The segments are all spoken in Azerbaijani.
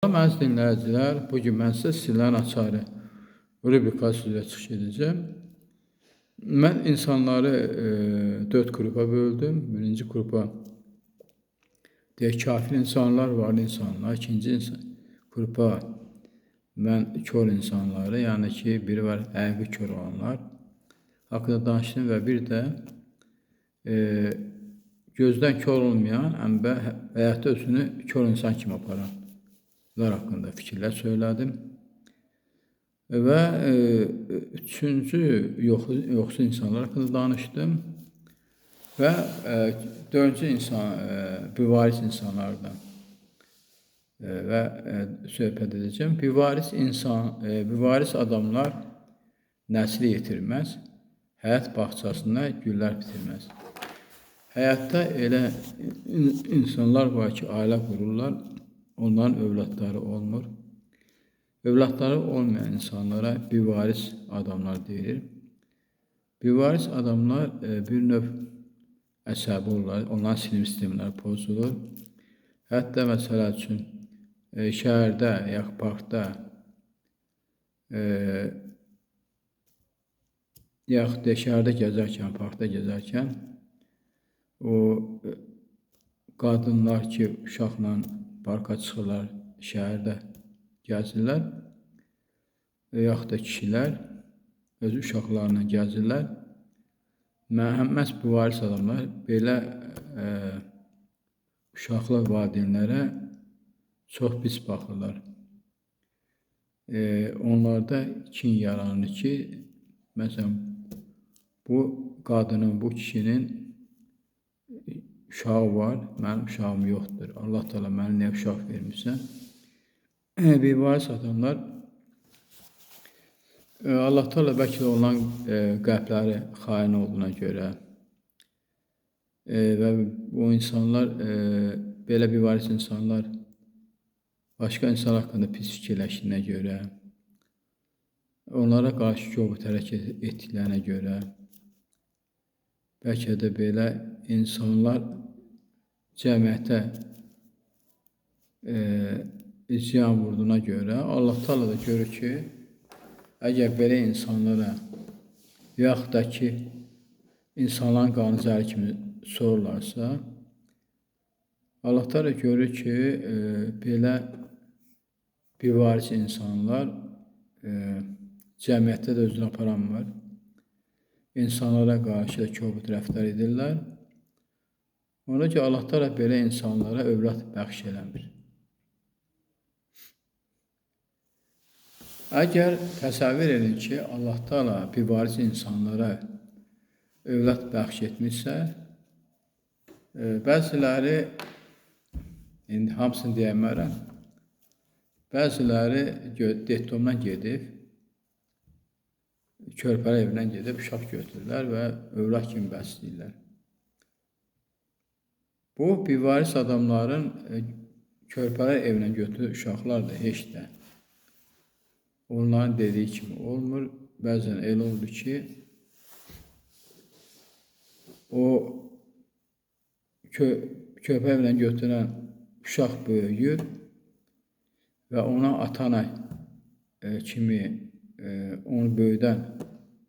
Salam əziz dinləyicilər, bu gün mən sizə Sirlərin Açarı rubrikası üzrə çıxış edəcəm. Mən insanları 4 qrupa böldüm. Birinci qrupa deyək, kafir insanlar, varlı insanlar. İkinci qrupa mən kör insanları, yəni ki, biri var həqiqi kör olanlar haqqında danışdım və bir də gözdən kör olmayan, həyatda özünü kör insan kimi aparanlar haqqında fikirlər söylədim. Və üçüncü yoxsul insanlar haqqında danışdım və dördüncü insan, bivaris insanlardan və söhbət edəcəm. Bivaris adamlar nəsli yetirməz, həyat bağçasında güllər bitirməz. Həyatda elə insanlar var ki, ailə qururlar, onların övladları olmur. Övladları olmayan insanlara bivaris adamlar deyilir. Bivaris adamlar bir növ əsəbi olurlar, onların sinir sistemləri pozulur. Hətta məsələ üçün şəhərdə, yaxud parkda, yaxud da şəhərdə gəzərkən, parkda gəzərkən o qadınlar ki, uşaqla parka çıxırlar, şəhərdə gəzirlər, yaxud da kişilər öz uşaqlarla gəzirlər. Məhz bu varis adamlar belə uşaqlı valideynlərə çox pis baxırlar. Onlarda kin yaranır ki, məsələn, bu qadının, bu kişinin uşağı var, mənim uşağım yoxdur. Allah Teala mənə niyə uşaq vermirsən? Bivaris adamlar Allah Teala bəlkə də onların qəlbləri xain olduğuna görə və bu insanlar, belə bivaris insanlar başqa insanlar haqqında pis fikirləşdiyinə görə, onlara qarşı kobud hərəkət etdiklərinə görə, bəlkə də belə insanlar cəmiyyətə ziyan vurduğuna görə Allah Teala da görür ki, əgər belə insanlara yaxud da ki, insanların qanı zəhər kimi sorurlarsa, Allah Teala görür ki, belə bivaris insanlar cəmiyyətdə də özünü aparanmır. İnsanlara qarşı da kobud rəftar edirlər. Ona ki, Allah Teala belə insanlara övlad bəxş eləmir. Əgər təsəvvür edin ki, Allah Teala bivaris insanlara övlad bəxş etmişsə, bəziləri, indi hamısını deyəmərəm, bəziləri detdomdan gedib, körpələr evindən gedib, uşaq götürürlər və övlad kimi bəsləyirlər. Bu, bivaris adamların körpələr evindən götürür uşaqlar da heç də onların dediyi kimi olmur. Bəzən elə oldu ki, o körpə evindən götürən uşaq böyüyür və ona ata-ana kimi onu böyüdən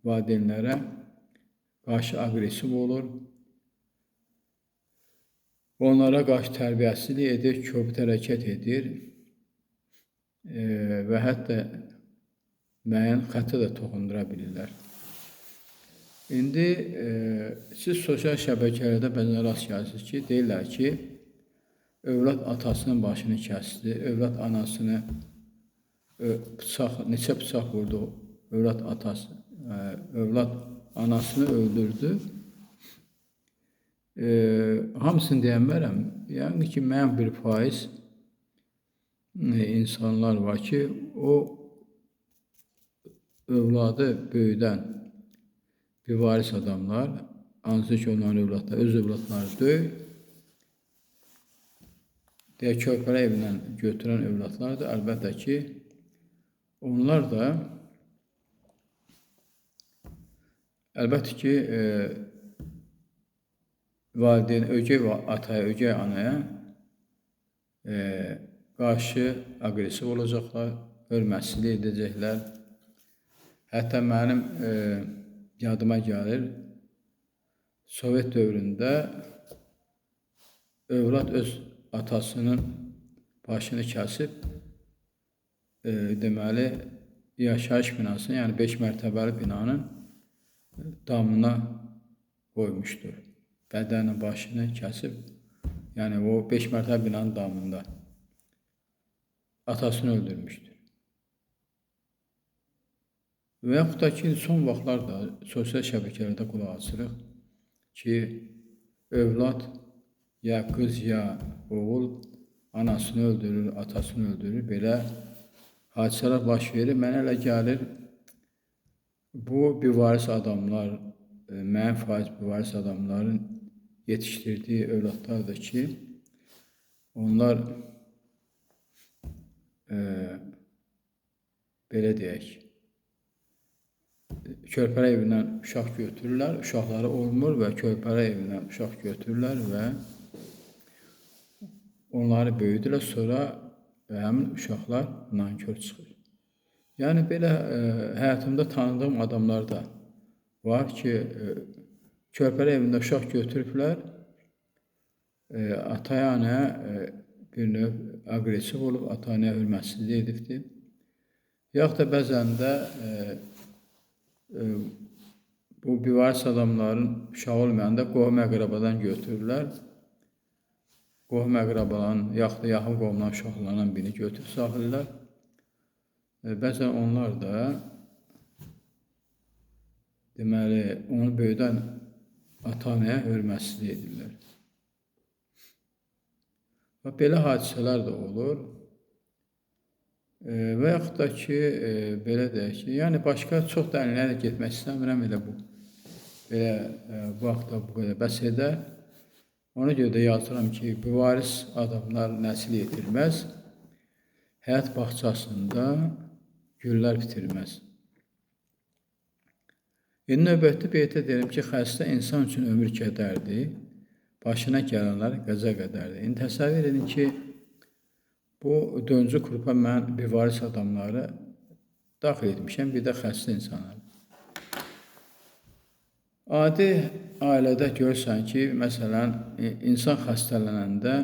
valideynlərə qarşı aqressiv olur. Onlara qarşı tərbiyəsizlik edir, kobud hərəkət edir və hətta müəyyən xəttə də toxundura bilirlər. İndi siz sosial şəbəkələrdə bəzən rast gəlirsiniz ki, deyirlər ki, övlad atasının başını kəsdi, övlad anasını neçə bıçaq vurdu, övlad atası, övlad anasını öldürdü. Hamısını deyəmərəm. Yəni ki, müəyyən bir faiz insanlar var ki, o övladı böyüdən bivaris adamlar, hansı ki, onların övladları, öz övladları deyil, deyək, körpələr evindən götürən övladlar da, əlbəttə ki, onlar da əlbəttə ki, valideyn ögey ataya, ögey anaya qarşı aqressiv olacaqlar, hörmətsizlik edəcəklər. Hətta mənim yadıma gəlir, Sovet dövründə övlad öz atasının başını kəsib, deməli, yaşayış binasının, yəni 5 mərtəbəli binanın damına qoymuşdur. Bədənin başını kəsib, yəni o 5 mərtəbə binanın damında atasını öldürmüşdür. Və yaxud da ki, son vaxtlarda sosial şəbəkələrdə qulaq asırıq ki, övlad ya qız ya oğul anasını öldürür, atasını öldürür. Belə hadisələr baş verir. Mənə elə gəlir, bu bivaris adamlar, müəyyən faiz bivaris adamların yetişdirdiyi övladlardır ki, onlar belə deyək, körpələr evindən uşaq götürürlər, uşaqları olmur və körpələr evindən uşaq götürürlər və onları böyüdürlər, sonra həmin uşaqlar nankör çıxır. Yəni belə həyatımda tanıdığım adamlar da var ki, körpələr evində uşaq götürüblər, ataya, anaya bir növ aqressiv olub, ata-anaya hörmətsizlik edibdir. Yaxud da bəzən də bu bivaris adamların uşağı olmayanda qohum əqrabadan götürürlər. Qohum əqrabaların, yaxud da yaxın qohumdan uşaqlarından birini götürüb saxlayırlar. Bəzən onlar da deməli, onu böyüdən ata-anaya hörmətsizlik edirlər. Və belə hadisələr də olur. Və yaxud da ki, belə deyək ki, yəni başqa çox dərinlərə getmək istəmirəm, elə bu. Belə bu haqda bu qədər bəs edər. Ona görə də yazıram ki, bivaris adamlar nəsil yetirməz, həyat bağçasında güllər bitirməz. İndi növbəti beytə deyirəm ki, xəstə insan üçün ömür kədərdir, başına gələnlər qəza qədərdir. İndi təsəvvür edin ki, bu dördüncü qrupa mən bivaris adamları daxil etmişəm, bir də xəstə insanları. Adi ailədə görürsən ki, məsələn, insan xəstələnəndə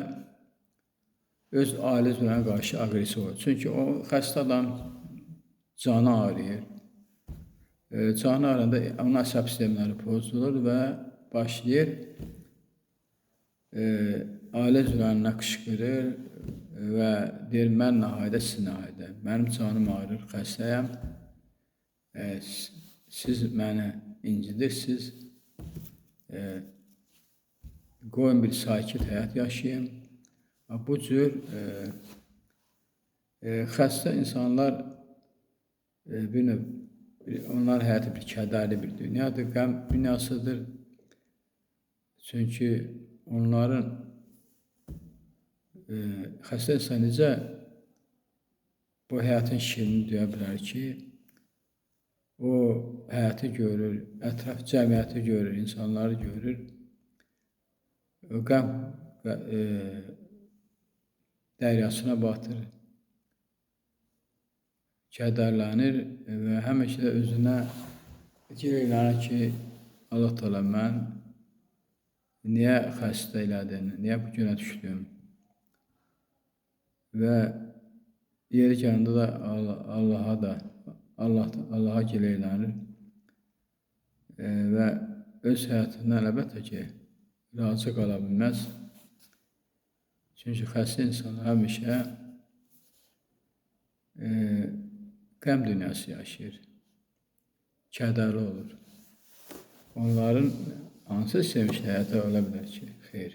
öz ailə üzvlərinə qarşı aqressiv olur. Çünki o xəstə adam canı ağrıyır. Canı ağrıyanda onun əsəb sistemləri pozulur və başlayır ailə üzvlərinə qışqırır və deyir, mən nə hayda, siz nə hayda, mənim canım ağrır, xəstəyəm, siz məni incidirsiniz, qoyun bir sakit həyat yaşayayım. Bu cür xəstə insanlar bir növ, onların həyatı bir kədərli bir dünyadır, qəm dünyasıdır. Çünki onların xəstə insan necə bu həyatın şirinini duya bilər ki, o həyatı görür, ətraf cəmiyyəti görür, insanları görür, qəm dəryasına batır, kədərlənir və həmişə də özünə giləylənir ki, Allah Teala mən niyə xəstə elədin, niyə bu günə düşdüm? Və yeri gələndə də Allaha da Allaha giləylənir və öz həyatından əlbəttə ki, razı qala bilməz. Çünki xəstə insan həmişə qəm dünyası yaşayır, kədərli olur. Onların hansı sevinçli həyata ola bilər ki? Xeyr.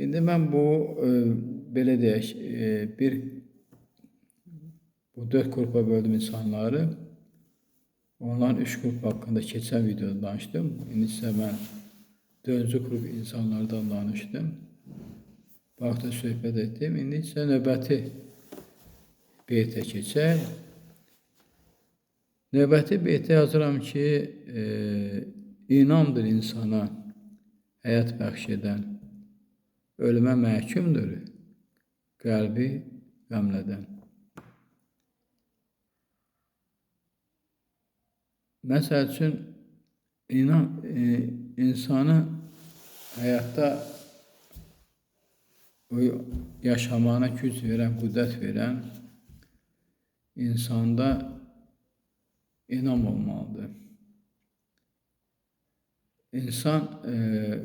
İndi mən bu, belə deyək, bu 4 qrupa böldüm insanları. Onların 3 qrup haqqında keçən videoda danışdım. İndi isə mən 4-cü qrup insanlardan danışdım. Bu haqda söhbət etdim. İndi isə növbəti beytə keçək. Növbəti beytə yazıram ki, inamdır insana həyat bəxş edən. Ölümə məhkumdur qəlbi qəmlədən. Məsəl üçün, insanı həyatda yaşamağına güc verən, qüdrət verən insanda inam olmalıdır. İnsan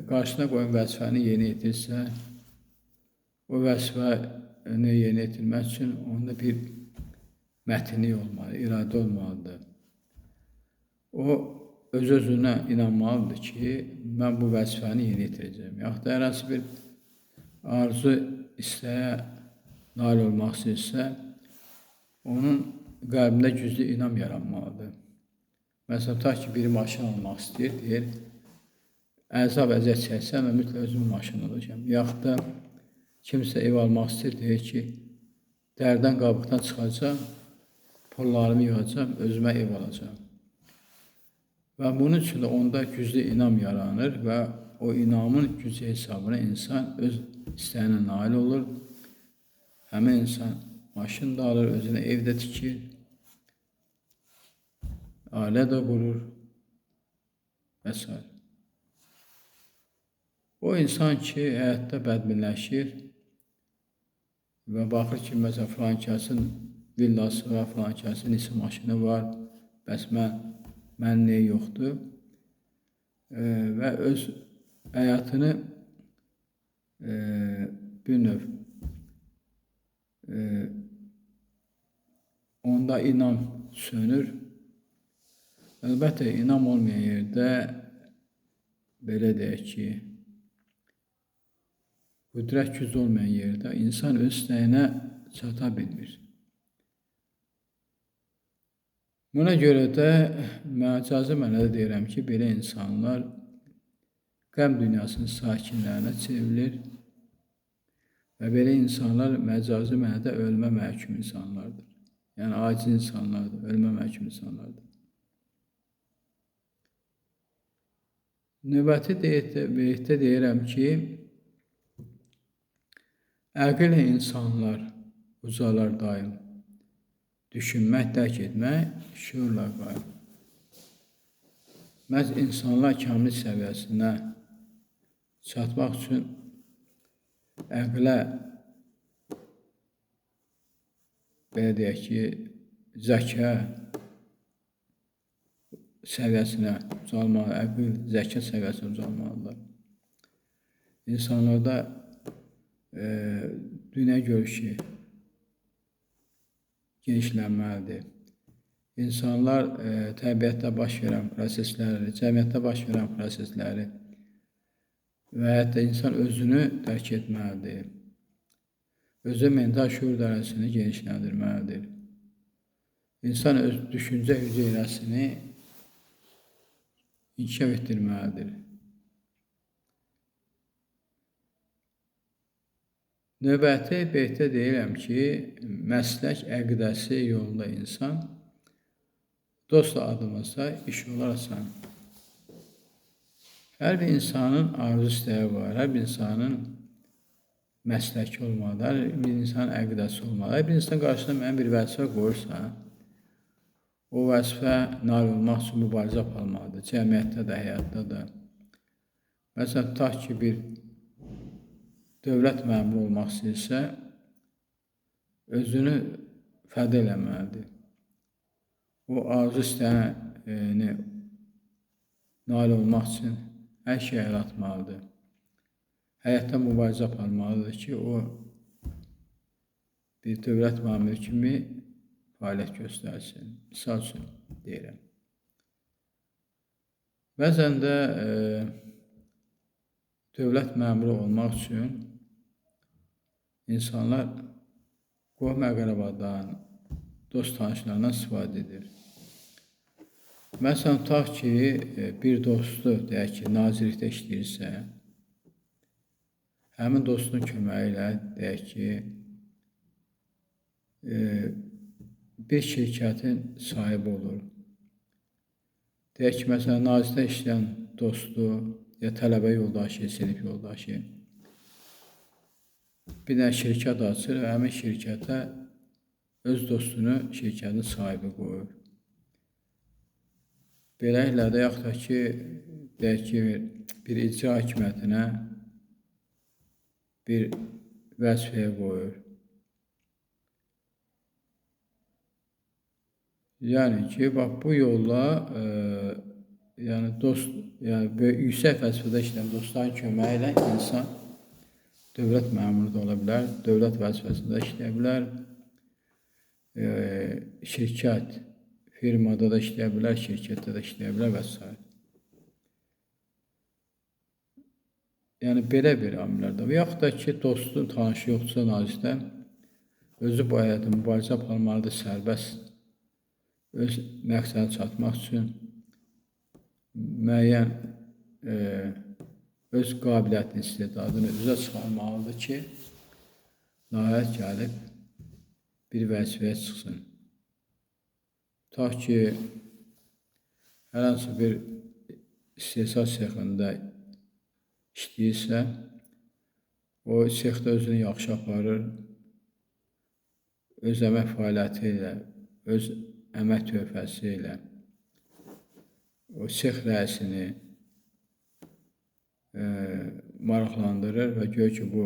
qarşısına qoyan vəzifəni yerinə yetirsə, o vəzifəni yerinə yetirmək üçün onda bir mətinlik olmalı, iradə olmalıdır. O, öz-özünə inanmalıdır ki, mən bu vəzifəni yerinə yetirəcəyəm. Yaxud da hər hansı bir arzu, istəyə nail olmaq istəyirsə, onun qəlbində güclü inam yaranmalıdır. Məsələn, tutaq ki, biri maşın almaq istəyir, deyir, əzab əziyyət çəksəm, mən mütləq özümü maşın alacağam. Yaxud da kimsə ev almaq istəyir, deyir ki, dərdən qabıqdan çıxacaq, pullarımı yığacaq, özümə ev alacağam. Və bunun üçün də onda güclü inam yaranır və o inamın gücü hesabına insan öz istəyinə nail olur. Həmin insan maşın da alır, özünə ev də tikir, ailə də qurur və s. O insan ki, həyatda bədbinləşir və baxır ki, məsələn, filan kəsin villası var, filan kəsin isi maşını var, bəs mən niyə yoxdur? Və öz həyatını bir növ onda inam sönür. Əlbəttə, inam olmayan yerdə belə deyək ki, qüdrət güc olmayan yerdə insan öz istəyinə çata bilmir. Buna görə də məcazi mənada deyirəm ki, belə insanlar qəm dünyasının sakinlərinə çevrilir və belə insanlar məcazi mənada ölmə məhkum insanlardır. Yəni, aciz insanlardır, ölmə məhkum insanlardır. Növbəti beytdə deyirəm ki, əqil insanlar ucalar daim, düşünmək, dərk etmək, şüurla qaim. Məhz insanlar kamil səviyyəsinə çatmaq üçün əqlə, belə deyək ki, zəka səviyyəsinə ucalmalı, əql, zəka səviyyəsinə ucalmalıdır. İnsanlarda dünya görüşü genişlənməlidir. İnsanlar təbiətdə baş verən prosesləri, cəmiyyətdə baş verən prosesləri və hətta insan özünü dərk etməlidir. Özü mental şuur dərəcəsini genişləndirməlidir. İnsan öz düşüncə hüceyrəsini inkişaf etdirməlidir. Növbəti beytdə deyirəm ki, məslək əqidəsi yolunda insan dostla addımlasa iş olar asan. Hər bir insanın arzu istəyi var, hər bir insanın məsləki olmalıdır, hər bir insanın əqidəsi olmalıdır. Hər bir insan qarşısına müəyyən bir vəzifə qoyursa, o vəzifə nail olmaq üçün mübarizə aparmalıdır, cəmiyyətdə də, həyatda da. Məsələn, tutaq ki, bir dövlət məmuru olmaq istəyirsə, özünü fəda eləməlidir. O arzu istəyəni nail olmaq üçün hər şeyə əl atmalıdır. Həyatda mübarizə aparmalıdır ki, o bir dövlət məmuru kimi fəaliyyət göstərsin. Misal üçün deyirəm. Bəzən də dövlət məmuru olmaq üçün insanlar qohum əqrəbadan, dost tanışlarından istifadə edir. Məsələn, tutaq ki, bir dostu, deyək ki, nazirlikdə işləyirsə, həmin dostun köməyi ilə, deyək ki, bir şirkətin sahibi olur. Deyək ki, məsələn, nazirlikdə işləyən dostu, ya tələbə yoldaşı, sinif yoldaşı, bir dənə şirkət açır və həmin şirkətə öz dostunu şirkətin sahibi qoyur. Beləliklə də yaxud da ki, deyək ki, bir icra hakimiyyətinə bir vəzifəyə qoyur. Yəni ki, bax bu yolla yəni dost, yəni yüksək vəzifədə işləyən dostların köməyi ilə insan dövlət məmuru da ola bilər, dövlət vəzifəsində işləyə bilər, şirkət, firmada da işləyə bilər, şirkətdə də işləyə bilər və s. Yəni belə bir amillər də var. Yaxud da ki, dostun tanışı yoxdursa nazikdə, özü bu həyatda mübarizə aparmalıdır, sərbəst, öz məqsədinə çatmaq üçün müəyyən öz qabiliyyətini, istedadını üzə çıxarmalıdır ki, nəhayət gəlib bir vəzifəyə çıxsın. Tutaq ki, hər hansı bir istehsal sexində işləyirsə, o sexdə özünü yaxşı aparır, öz əmək fəaliyyəti ilə, öz əmək töhfəsi ilə o sex rəisini maraqlandırır və görür ki, bu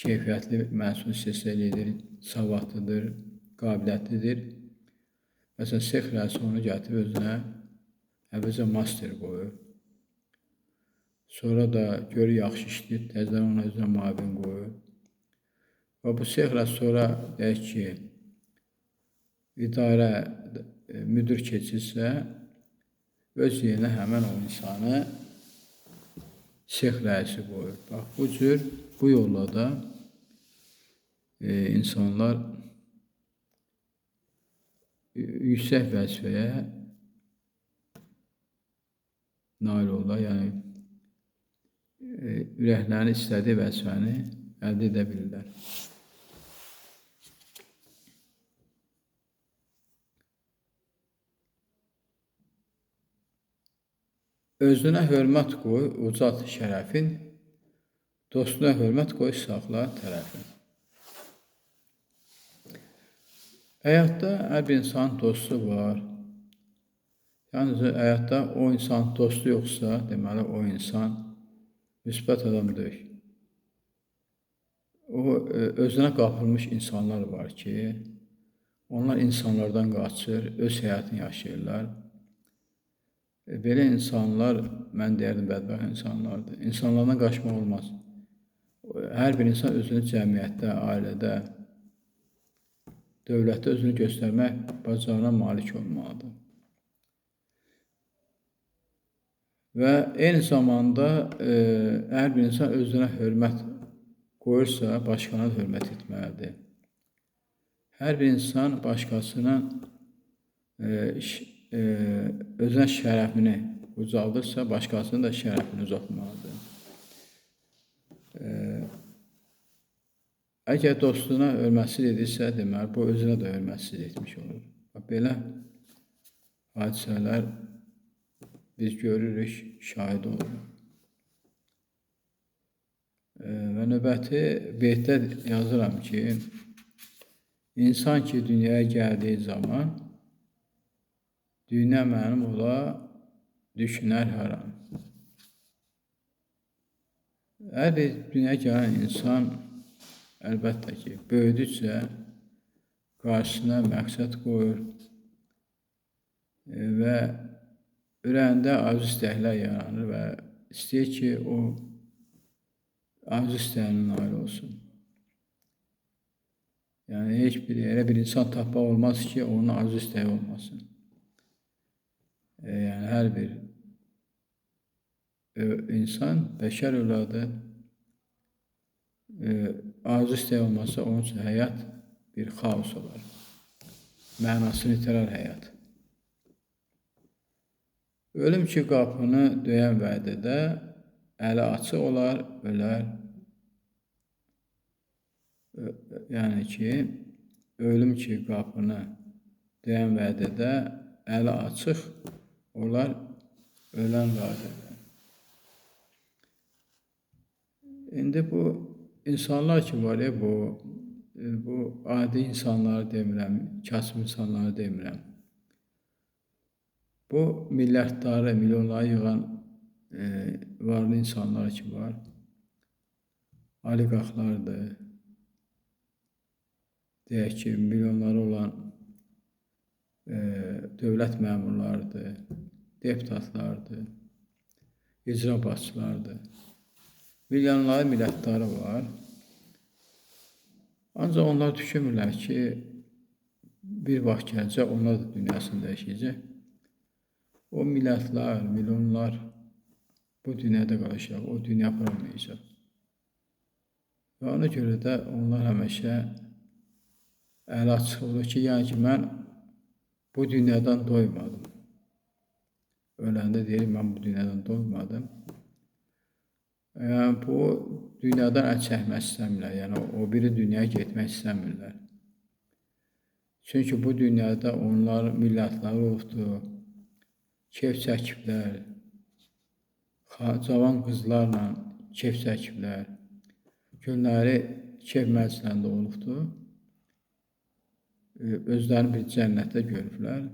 keyfiyyətli məhsul istehsal edir, savadlıdır, qabiliyyətlidir. Məsələn, sex rəisi onu gətirib özünə əvvəlcə master qoyur. Sonra da görür, yaxşı işləyir, təzədən ona özünə müavin qoyur. Və bu sex rəisi sonra deyək ki, idarə müdür keçirsə, öz yerinə həmən o insanı sex rəisi qoyur. Bax, bu cür, bu yolla da insanlar yüksək vəzifəyə nail olurlar. Yəni, ürəklərinin istədiyi vəzifəni əldə edə bilirlər. Özünə hörmət qoy, ucalt şərəfin, dostuna hörmət qoy, saxla tərəfin. Həyatda hər bir insanın dostu var. Yalnız həyatda o insanın dostu yoxsa, deməli o insan müsbət adam deyil. O, özünə qapılmış insanlar var ki, onlar insanlardan qaçır, öz həyatını yaşayırlar. Belə insanlar, mən deyərdim, bədbəxt insanlardır. İnsanlardan qaçmaq olmaz. Hər bir insan özünü cəmiyyətdə, ailədə, dövlətdə özünü göstərmək bacarığına malik olmalıdır. Və eyni zamanda hər bir insan özünə hörmət qoyursa, başqana da hörmət etməlidir. Hər bir insan başqasının özünə şərəfini ucaldırsa, başqasının da şərəfini ucaltmalıdır. Əgər dostuna hörmətsiz edirsə, deməli, bu özünə də hörmətsiz etmiş olur. Belə hadisələr biz görürük, şahid oluruq. Və növbəti beytdə yazıram ki, insan ki, dünyaya gəldiyi zaman dünya mənim ola, düşünər hər an. Hər bir dünyaya gələn insan əlbəttə ki, böyüdükcə qarşısına məqsəd qoyur və ürəyində arzu istəklər yaranır və istəyir ki, o arzu istəyinə nail olsun. Yəni, heç bir yerə bir insan tapmaq olmaz ki, onun arzu istəyi olmasın. Yəni, hər bir insan, bəşər övladı arzu istəyi olmasa, onun üçün həyat bir xaos olar. Mənasını itirər həyat. Ölüm ki, qapını döyən vədədə əli açıq olar, ölər. Yəni ki, ölüm ki, qapını döyən vədədə əli açıq olar, ölən vədədə. İndi bu İnsanlar ki var ya, bu adi insanları demirəm, kasıb insanları demirəm. Bu milyardları, milyonları yığan varlı insanlar ki var, oliqarxlardır. Deyək ki, milyonları olan dövlət məmurlarıdır, deputatlardır, icra başçılarıdır. Milyonları, milyardları var. Ancaq onlar düşünmürlər ki, bir vaxt gələcək, onlar da dünyasını dəyişəcək. O milyardlar, milyonlar bu dünyada qalacaq, o dünya aparamayacaq. Və ona görə də onlar həmişə əli açıq olur ki, yəni ki, mən bu dünyadan doymadım. Öləndə deyir, mən bu dünyadan doymadım. Yəni, bu dünyadan əl çəkmək istəmirlər, yəni o biri dünyaya getmək istəmirlər. Çünki bu dünyada onlar milyardları olubdur, keyf çəkiblər, cavan qızlarla keyf çəkiblər, günləri keyf məclislərində olubdur, özlərini bir cənnətdə görüblər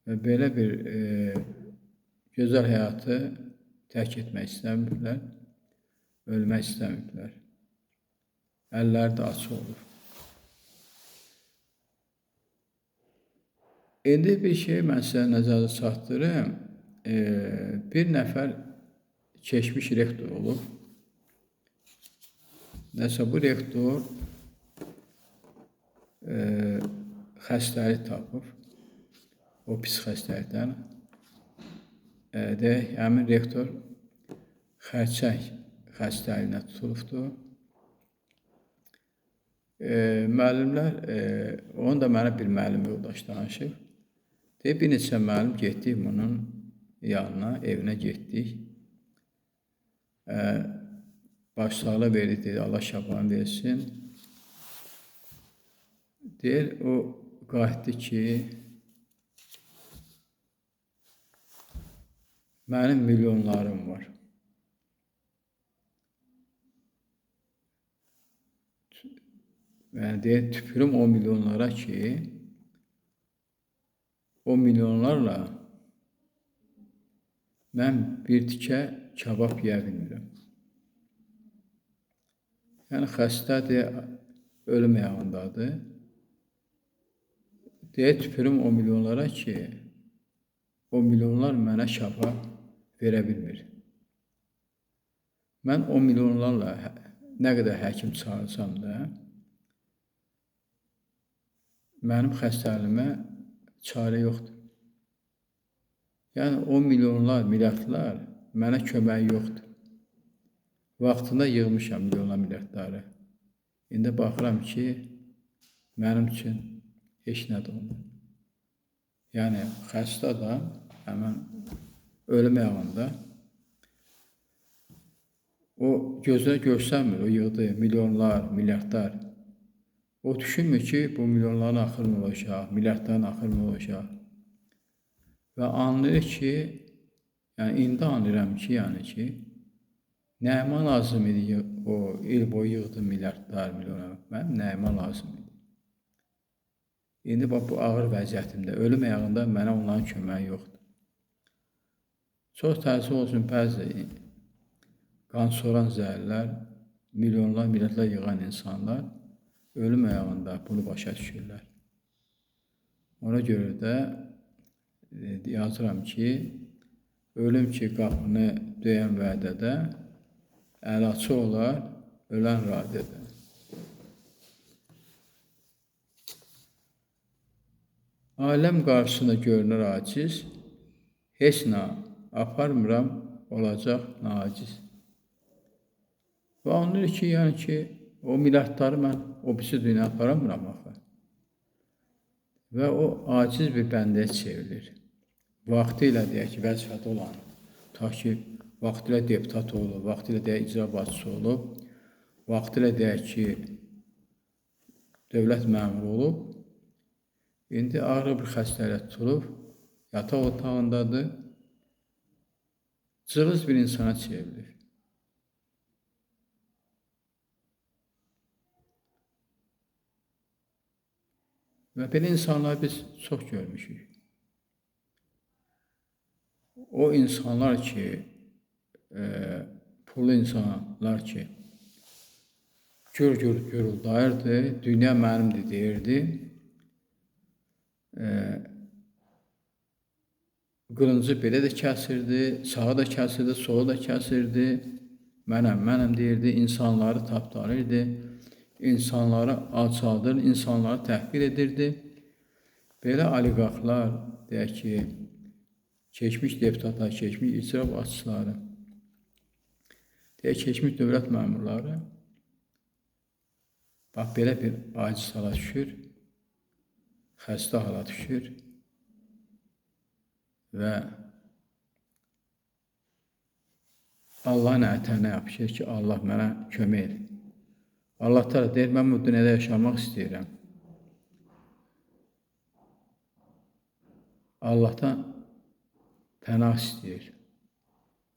və belə bir gözəl həyatı tərk etmək istəmirlər, ölmək istəmirlər. Əlləri də açıq olur. İndi bir şey mən sizə nəzərə çatdırım. Bir nəfər keçmiş rektor olub. Nəsə bu rektor xəstəlik tapıb, o pis xəstəlikdən. Deyək, həmin rektor xərçəng xəstəliyinə tutulubdur. Müəllimlər, onu da mənə bir müəllim yoldaş danışıb. Deyib, bir neçə müəllim getdik bunun yanına, evinə getdik. Başsağlığı verdik, dedi, Allah şəfanı versin. Deyir, o qayıtdı ki, mənim milyonlarım var. Yəni, deyir, tüpürüm o milyonlara ki, o milyonlarla mən bir tikə kabab yeyə bilmirəm. Yəni, xəstədir, ölüm ayağındadır. Deyir, tüpürüm o milyonlara ki, o milyonlar mənə şəfa verə bilmir. Mən o milyonlarla nə qədər həkim çağırsam da, mənim xəstəliyimə çarə yoxdur. Yəni, o milyonlar, milyardlar mənə köməyi yoxdur. Vaxtında yığmışam milyonlar, milyardları. İndi baxıram ki, mənim üçün heç nədir onlar. Yəni, xəstə adam həmən ölüm ayağında o gözünə görsənmir, o yığdı milyonlar, milyardlar. O düşünmür ki, bu milyonların axırı nə olacaq, milyardların axırı nə olacaq. Və anlayır ki, yəni indi anlayıram ki, yəni ki, nəyimə lazım idi o il boyu yığdı milyardlar, milyonlar, mənim nəyimə lazım idi. İndi bax, bu ağır vəziyyətimdə, ölüm ayağında mənə onların köməyi yoxdur. Çox təəssüf olsun, bəzi qan soran zəhərlər, milyonlar, milyardlar yığan insanlar ölüm ayağında bunu başa düşürlər. Ona görə də yazıram ki, ölüm ki qapını döyən vədədə, əl açıq olar, ölən radədə. Aləm qarşısında görünür aciz, heç nə aparmıram, olacaq naciz. Və anlayır ki, yəni ki, o milyardları mən o birisi dünya aparamıram axı. Və o aciz bir bəndəyə çevrilir. Vaxtı ilə deyək ki, vəzifədə olan, ta ki, vaxtı ilə deputat olub, vaxtı ilə deyək icra başçısı olub, vaxtı ilə deyək ki, dövlət məmuru olub, indi ağır bir xəstəliklə tutulub, yataq otağındadır, cılız bir insana çevrilir. Və belə insanları biz çox görmüşük. O insanlar ki, pullu insanlar ki, gür-gür guruldayırdı, dünya mənimdir deyirdi. Qılıncı belə də kəsirdi, sağı da kəsirdi, solu da kəsirdi. Mənəm, mənəm deyirdi, insanları tapdarırdı, insanları alçaldır, insanları təhqir edirdi. Belə oliqarxlar, deyək ki, keçmiş deputatlar, keçmiş icra başçıları, deyək, keçmiş dövlət məmurları, bax, belə bir aciz hala düşür, xəstə hala düşür və Allahın ətəyinə yapışır ki, Allah mənə kömək et. Allah təala deyir, mən bu dünyada yaşamaq istəyirəm. Allahdan pənah istəyir.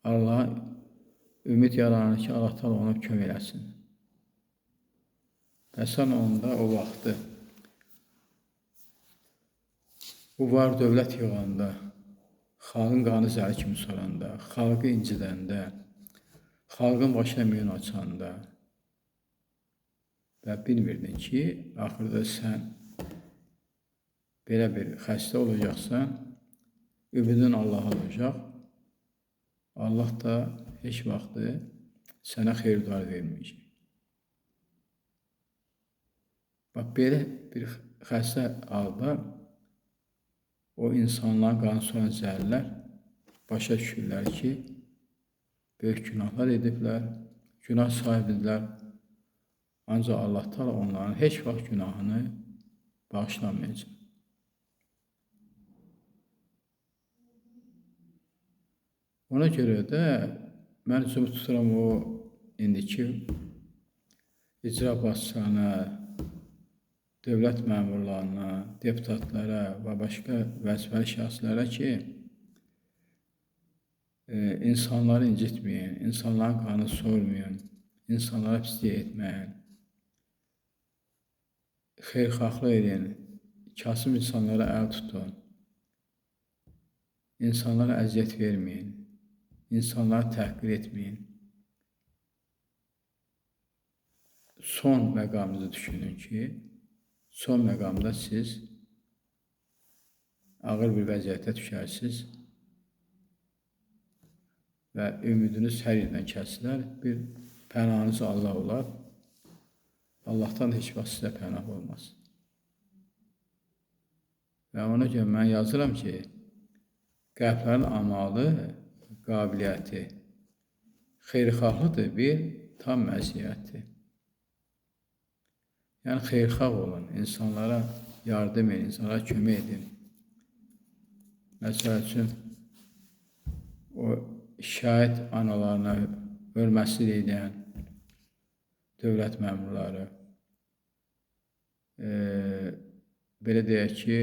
Allaha ümid yaranır ki, Allah təala ona kömək eləsin. Və sən onda o vaxtı bu var dövlət yığanda, xalqın qanı zəli kimi soranda, xalqı incidəndə, xalqın başına müyün açanda və bilmirdin ki, axırda sən belə bir xəstə olacaqsan, ümidin Allaha olacaq. Allah da heç vaxtı sənə xeyir-dua verməyəcək. Bax, belə bir xəstə halda o insanların qanı soran zəllər başa düşürlər ki, böyük günahlar ediblər, günah sahibidirlər. Ancaq Allah təala onların heç vaxt günahını bağışlamayacaq. Ona görə də mən üzümü tuturam o indiki icra başçılarına, dövlət məmurlarına, deputatlara və başqa vəzifəli şəxslərə ki, insanları incitməyin, insanların qanı sormayın, insanlara pislik etməyin, xeyirxahlıq edin, kasıb insanlara əl tutun, insanlara əziyyət verməyin, insanları təhqir etməyin. Son məqamınızı düşünün ki, son məqamda siz ağır bir vəziyyətə düşərsiniz və ümidiniz hər yerdən kəsilər, bir pənahınız Allah olar. Allahdan heç vaxt sizə pənah olmaz. Və ona görə mən yazıram ki, qəlblərin amalı, qabiliyyəti xeyirxahlıdır, bir tam məziyyəti. Yəni, xeyirxah olun, insanlara yardım edin, insanlara kömək edin. Məsəl üçün, o şəhid analarına hörmətsizlik edən dövlət məmurları, belə deyək ki,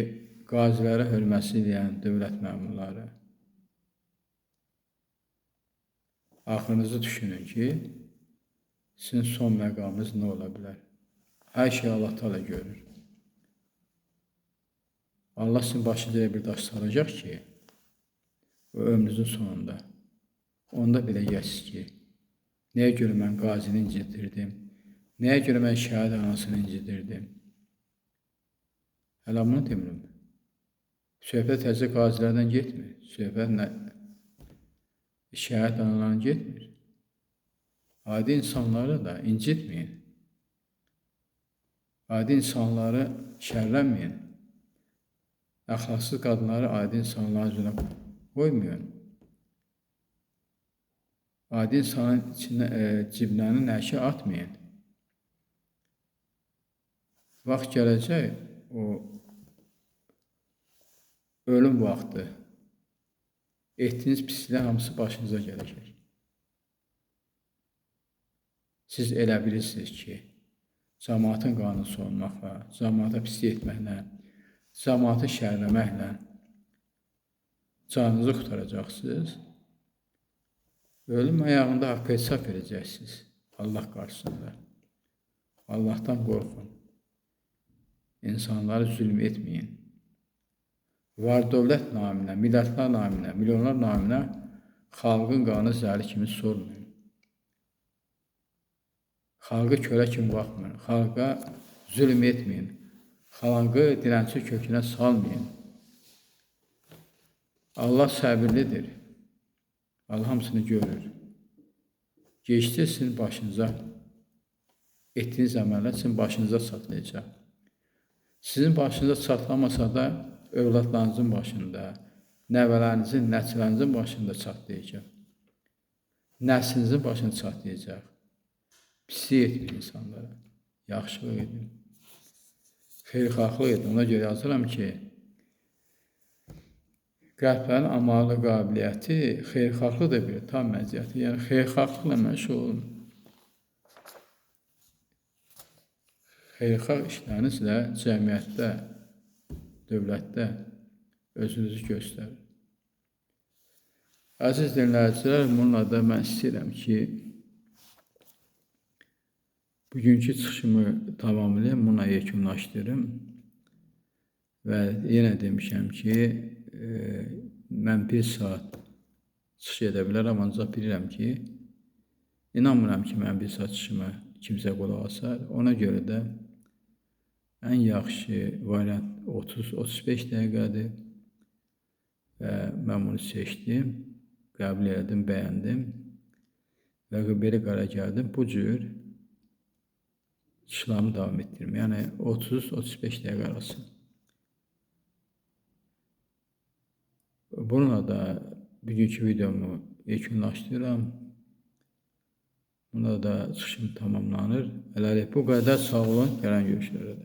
qazilərə hörmətsizlik edən dövlət məmurları. Axırınızı düşünün ki, sizin son məqamınız nə ola bilər? Hər şey Allah təala görür. Allah sizin başınıza bir daş saracaq ki, o ömrünüzün sonunda, onda biləcəksiniz ki, nəyə görə mən qazini incidirdim, nəyə görə mən şəhid anasını incidirdim. Hələ bunu demirəm. Söhbət təzə qazilərdən getmir, söhbət şəhid analarından getmir. Adi insanları da incitməyin. Adi insanları şərlənməyin. Əxlaqsız qadınları adi insanların üzrə qoymayın. Adi insanın içinə, ciblərini nəşə atmayın. Vaxt gələcək, o ölüm vaxtı, etdiyiniz pisliklər hamısı başınıza gələcək. Siz elə bilirsiniz ki, cəmaatın qanını sormaqla, cəmaata pislik etməklə, cəmaatı şərləməklə canınızı qurtaracaqsınız. Ölüm ayağında haqq hesab verəcəksiniz Allah qarşısında. Allahdan qorxun. İnsanlara zülm etməyin. Var dövlət naminə, millətlər naminə, milyonlar naminə xalqın qanı zəli kimi sormayın. Xalqı kölə kimi baxmayın. Xalqa zülm etməyin. Xalqı dilənçi kökünə salmayın. Allah səbirlidir. Allah hamısını görür. Geçdi sizin başınıza, etdiyiniz əməllər sizin başınıza çatlayacaq. Sizin başınıza çatlamasa da övladlarınızın başında, nəvələrinizin, nəsillərinizin başında çatlayacaq. Nəslinizin başında çatlayacaq. Pislik etməyin insanlara. Yaxşılıq edin. Xeyirxahlıq edin. Ona görə yazıram ki, qəlblərin amalı qabiliyyəti xeyirxahlıq da bir tam məziyyəti. Yəni, xeyirxahlıqla məşğul olun. Xeyirxah işlərinizlə cəmiyyətdə, dövlətdə özünüzü göstərin. Əziz dinləyicilər, bununla da mən istəyirəm ki, bugünkü çıxışımı tamamlayım, bununla yekunlaşdırım. Və yenə demişəm ki, mən bir saat çıxış edə bilərəm, ancaq bilirəm ki, inanmıram ki, mən bir saat çıxışıma kimsə qulaq asar. Ona görə də ən yaxşı variant 30-35 dəqiqədir və mən bunu seçdim, qəbul elədim, bəyəndim və belə qərara gəldim. Bu cür çıxışlarımı davam etdirim. Yəni 30-35 dəqiqə arası. Bununla da bugünkü videomu yekunlaşdırıram. Bununla da çıxışım tamamlanır. Hələlik bu qədər. Sağ olun. Gələn görüşlərə.